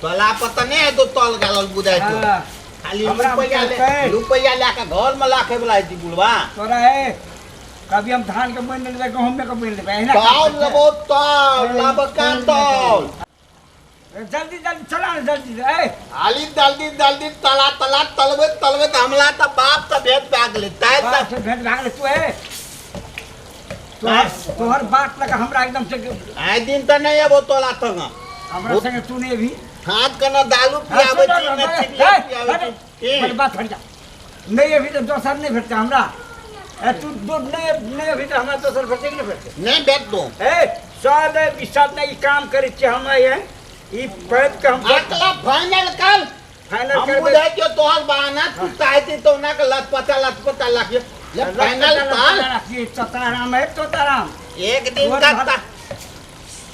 तोला पता नहीं है तो तल गालल बुझाइ छौ। हाँ। खाली हमरा रुपैया ले बुझेतै। रुपैया लए के घर में लाखे वाला है बुढ़वा। तोरा है कभी हम धान के बुनि लेबै, गहूँम के बुनि लेबै, अहिना तौल काम छै। लेबो तौल लबका तौल। जल्दी जल्दी चला ने, जल्दी ए। हाली जल्दी जल्दी तला तला तलबे तलबे त हमला त बाप त भेट भए गेलै ताहि बाप त से भेंट भए गेलै तू ए। तोहर तोहर बात लगा हमरा एकदम से। आइ दिन त नहि एबो तोला संग। हमरा संगे तू नहीं अभी। हाथ के न दालू पियाबै छी न चिड़िया पियाबै छी की? बात हट जा, नहीं अभी तो दोसर नहीं भेटतै हमरा। ए तू दूध नहीं नहीं अभी तो हमरा दोसर भेटतै कि नहीं भेटतै? नहि भेट दो। ए सब ई सब नहीं, ई काम करै छियै हम ये ई पैप के हम। अगला फाइनल कल फाइनल हम करबै। बुझै छियौ तोहर बहाना, तू चाहै छी तो ओना के लटपटा लटपटा लाखियो ले फाइनल कल। तोताराम है तोताराम। एक दिन का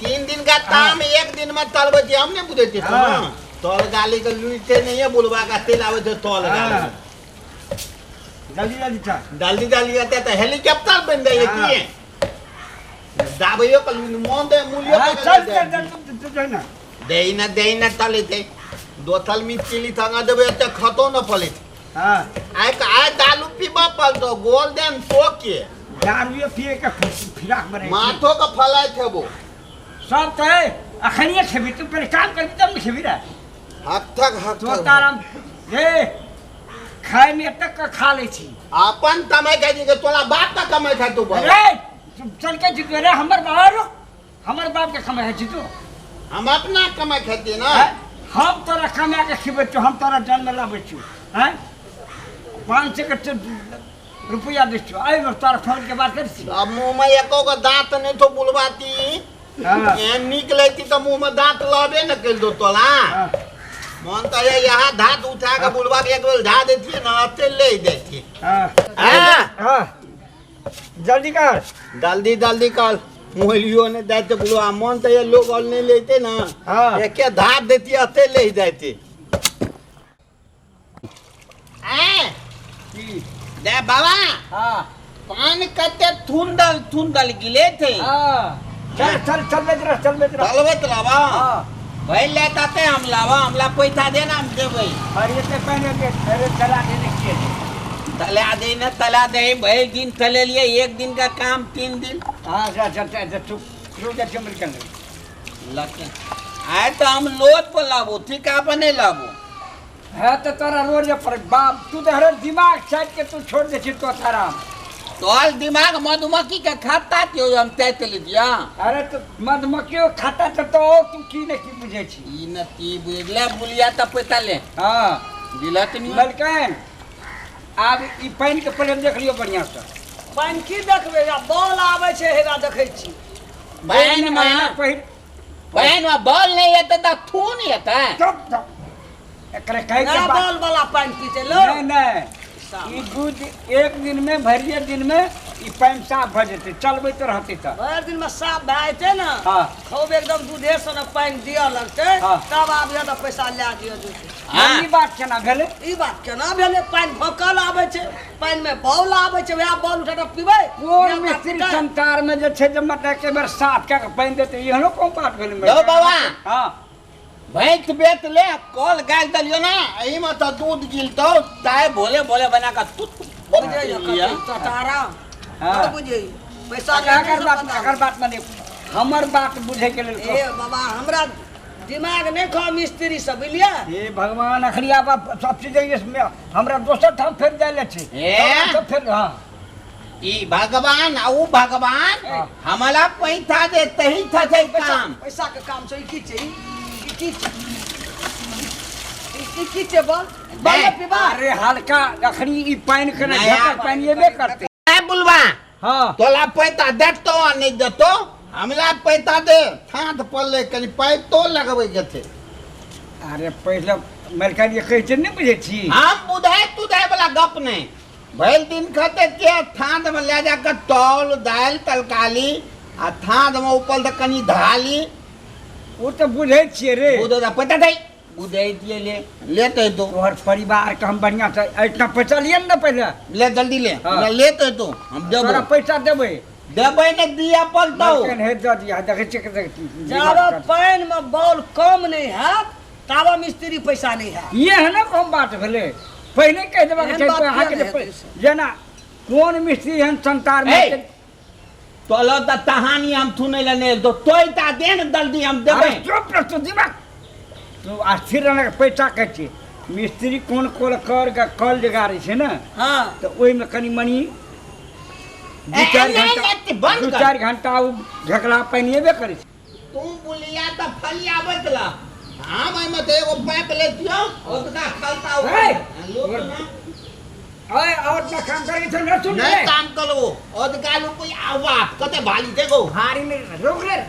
3 दिन का ताम एक दिन में तलबै छी हम, नहि बुझै छियै। हाँ। तल गाली के लुइते नहीं है बुलबा का तेल आबै छै तल गाली। हाँ। जल्दी जल्दी चल। जल्दी जल्दी एते तऽ हेलीकॉप्टर बनि जाइए। हाँ। की दाबैयो के लुइन मोन दे मूल्यो। हाँ, चल चल चल चल चल ना। दे न दे न तले दे दोथल मिस्त्री थंगा देबै एते खतो न पलै। हाँ। आइ आइ दालू पीबऽ पड़तौ गोल्डन तो के। दारुए पिए के फिराक बने माथो के फलाइ थेबो। सब तो है अखनिए खेबी तू, पहले काम करबी तब न खेबी रे। हक थक हक थक। तोताराम ए खाय में तक का खा ले छी। अपन कमाइ खाइ छी के तोरा बाप का कमाइ खाइ तू बोल? अरे चल के जीतू रे, हमर बाप रुक, हमर बाप के कमाइ खाइ छी तू। हम अपना कमाइ खाइ छी ना। हैं? हम तोरा कमा के खिबै छियौ, हम तोरा जन्म लाबै छियौ, हैं 500 के रुपया दै छियौ, एहि बेर तोरा फोन के बात करै छी। अब मुँह में एको गो दांत नहीं तो बुलवाती। हाँ। एहन नीक लगती तो मुँह में दांत लबे न कर दो तोला। हाँ। मन तो ये यहाँ धात उठा के बुलवा के एक बेर ढा देती ना अते ले देती। हाँ। हाँ। हाँ। जल्दी कर। जल्दी जल्दी कर, मोहलियो ने जाते बुलवा, मन तो ये लोग और नहीं लेते ना। हाँ। एके धात देती अते ले जाते। दे बाबा। हाँ। पान कते थुंदल थुंदल गिले थे। हाँ। चल चल चल बेच रह, चल बेच रह। चलबैत रहबा। हाँ। भरि ले तते हम लाबा, हमला पैसा दे ना हम देबै। अरे ते पहले दे, अरे चला दे ने किए। तला दे ना तला दे, भरि दिन तले लिए एक दिन का काम 3 दिन। हाँ जा जा जा जा चुप रुक जा चुप कर लके आए तो हम लोद पर लाबो, ठीका पर नहीं लाबो। है तो तोरा रोज पर बाप तू तो हर दिमाग साइड के तू छोड़ दे छी तोताराम। तोहर दिमाग मधुमक्खी के खाता क्यों हम तय चली दिया। अरे तो मधुमक्खी खाता तो तो और तू की ने की बुझे छी। ई न की बुझे ले बुलिया त पैसा ले। हाँ। दिलत नहीं। मलकान आब ई पानि के पहिले देख लियो बढ़िया से। पानि की देखबै, आ बॉल आबै छै हेरा देखै छी। पानि में पहिल पानि में बॉल नहीं एतै त थून एतै। चुप चुप एकरे कहे के ना बात। बॉल वाला पानि पीते लो। नहीं नहीं ई दूध एक दिन में भरिए दिन में ई पानि साफ भऽ जेतै, चलबैत रहतै तऽ। भरि दिन में साफ भए जेतै ने। हाँ। खूब एकदम दूधे सन पानि दिअ लगतै। हाँ। तब आबियौ तऽ पैसा लए दियौ दूध। हाँ। ई बात केना भेलै? ई बात केना भेलै? पानि भोकल आबै छै, पानि में बॉल आबै छै, वएह बॉल उठा कऽ पीबै। कोन मिस्त्री संसार में जे छै जे मतलब एक बेर साफ कए कऽ पानि देतै, एहनो कोन बात भेलै? दौ बाबा। हाँ। भैंस बेच ले कल गाल दलियो ना, एही में तो दूध गिलतो चाहे भोले भोले बना के तुत बुझैयो तोतारा। हाँ। बुझैयो पैसा अगर बात अगर बात माने हमर बात बुझे के लेल। ए बाबा हमरा दिमाग नहीं खा मिस्त्री सब बुझलिए। हे भगवान अखरिया बाप सब चीज में हमरा दोसर ठाम फेर जाय ले छै। ए? सब फेर हाँ। ई भगवान आ ऊ भगवान हमारा पैसा दे तही था छै काम। पैसा के काम छै। ई की छै? ई की छै? ई की छै बोल बोल पीबा। अरे हल्का अखनी ई पानि के नया झटक पानि एबे करतै। ए बुलवा। हाँ। तोला पैसा देतो आ नहीं देतो, हमरा पैसा दे थात पड़ले कनी पाइ तो लगबै के छै। अरे पहिले मलकान ये कहै छै नहि बुझै छी। हम बुझाय तुझाय वाला गप नहीं। भरि दिन खते के थात में ले जाकर तौल दालि तरकारी आ थात में ऊपर से कनी धाली। ओ तऽ बुझै छियै रे। बुझै तऽ पैसा दे। बुझै छियै ले ले तो तो। तोहर परिवार के हम बढ़िया से एहिठाम पैसा लिए ने पहिले। ले जल्दी ले। हाँ। ले तो तो हम देबो। तोरा पैसा देबै। देबै ने दिया पड़तौ। मलकान हे दऽ दिया, देखै छियै कते जाबे पानि में बॉल कम नहीं हैत ताबा मिस्त्री पैसा नहि है। ये है ना कम बात भेलै, पहिने कहि देबाक एहन छै बात अहाँके किया जे नहि हेतै? जेना कोन मिस्त्री एहन संसार में ए, तोलो तऽ तहानी हम थुनै लए नहि तो तोय ता दे ने दल्दी हम देबै। अरे चुप रह तू, दिमाग तू अस्थिर रहने के पैसा कहै छी। मिस्त्री कोन कोन कर कल जे गाड़ै छै ने, तऽ ओहिमे कनि मनि दू ए, चारि नहि, घंटा नहि, बंद दू कर। चारि घंटा ओ ढेकला पानि एबे करै छै। तू बुलिया तऽ फली आबैत ला हम एहिमे तऽ एगो पाइप लेतियौ ओतका खलता ऊपर। हे! लोक ना। अरे और ना काम करे छै न सुन नहीं रे काम करो ओतका रुपया बाप कते भारी देखो भारी में रोक रे।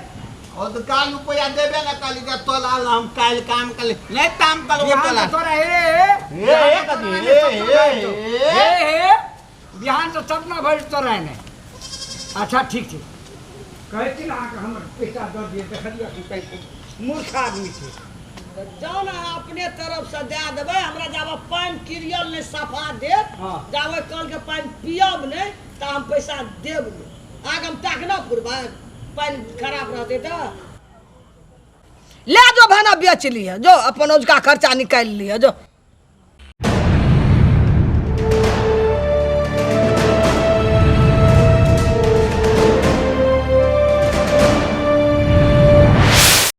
ओतका रुपया देबे ना काली के तोला हम काल्हि काम कर नहीं काम करो बिहान तोला से तोरा हे हे, हे, कथी, हे, हे, हे। हे हे बिहान से सपना भरि तोरा ने। अच्छा ठीक छै, कहै छी ने अहाँके हमर पैसा दऽ दिअ, देखलियै कि पैसा मूर्ख आदमी छै। जाउ ने अहाँ अपने तरफसँ दए देबै हमरा, जाबे पानि क्लियर नहि सफा देत, जाबे कलके पानि पियब नहि तऽ हम पैसा देब नहि। अहाँके हम ताकना पुरबै, पानि खराब रहतै तऽ ले जो भाना बेच लिह, जो अपन औजका खर्चा निकालि लिह जो।